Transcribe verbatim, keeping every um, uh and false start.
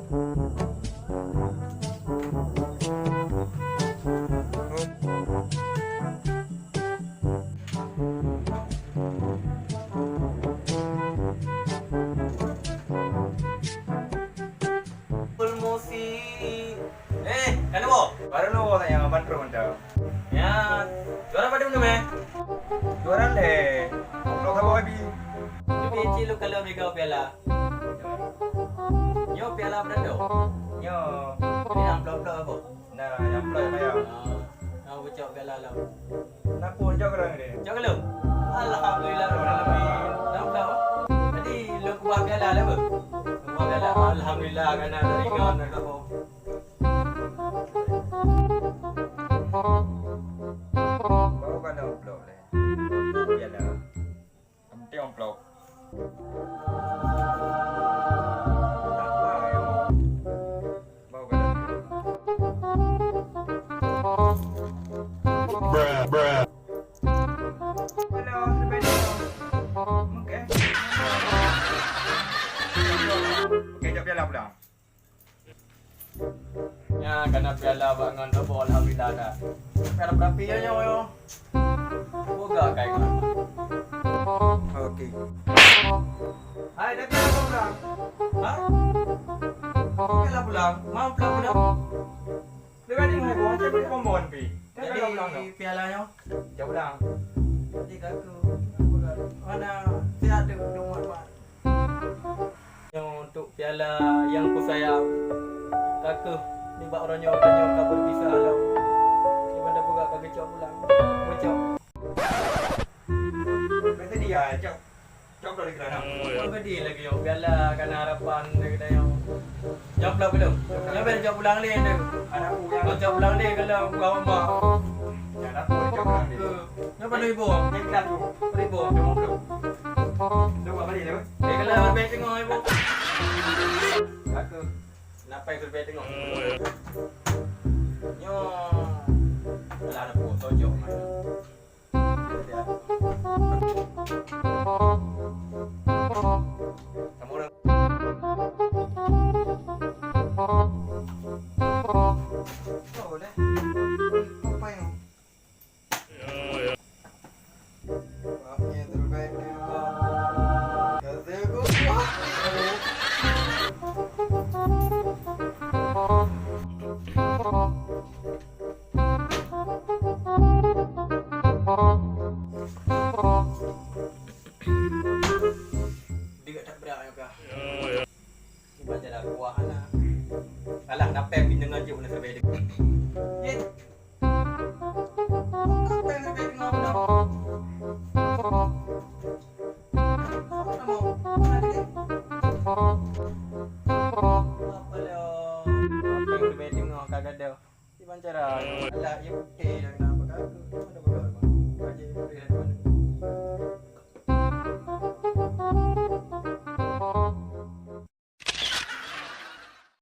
Pulmosi. Eh, ka neuwoe? Baru neuwoe saja, ban trok mantong. Nyan, juara padum tu, meh? Juara lhèe. Amplop saboh, Abi. Tapi cit lôn kalon mega piala. Nyoe piala peureudoh. Nyoe. Ini amplop-amplop apa? Nah, nyang ploh payah. Ah, nyang beucok piala lom. Nah, pun cok keudroe deh. Cok keudroe? Alhamdulillah, rabbil alamin. Nyang ploh. Jadi, lôn keubah piala lah, beuh? Keubah piala. Alhamdulillah, kana teuringat, kana kamoe. Baru kana ploh leh. Piala. Amplop. Bruh, bruh. Oke, jawab piala pulang. Nyan kana piala bak ngon saboh, alhamdulillah dah. Piala berapi ya nyoe. Boga kai ngon. Oke. Hai, dah piala pulang. Ha? Piala pulang. Mau pulang pulang. Dia kan ni hai, macam ni kompon pi. Jadi piala nyoe. Jawab pulang. Jadi kaku. Mana? Sihat tu, dong mat-mat. Nyoe untuk piala nyang kusayang. Ka keuh nibak uroe nyoe tanyoe ka beupisah lom. Nibak dah peugah ka geucok pulang. Geucok. Berarti dia cok. Cok dah dikira nak. Apa dia lagi nyoe? Piala kana harapan dari kita nyoe. Jawab pulang belum? Jawab pulang. Jawab pulang dia tu. Anak aku yang. Jawab pulang dia kalau bukan rumah. Jangan aku jawab pulang dia. Nyoe berapa ribu? Nyoe berapa ribu? Lima puluh. Dua balik dah. Eh, kalau lebih tengok, ibu. Aku. Kenapa yang lebih tengok? Nyoe. Alah, ada foto jok mana. Kamu orang. Oh, dah. Apa yang? Dekat tak berat, ya, kah? Iban jalan kuah hana. Alah, napeng bintang nganjuk na serbet. Ye. Napeng serbet tengah belah. Apa lo? Napeng serbet tengah ka gadoh. Iban cara. Alah, ye putih dah kena apa kau? Mana bodoh?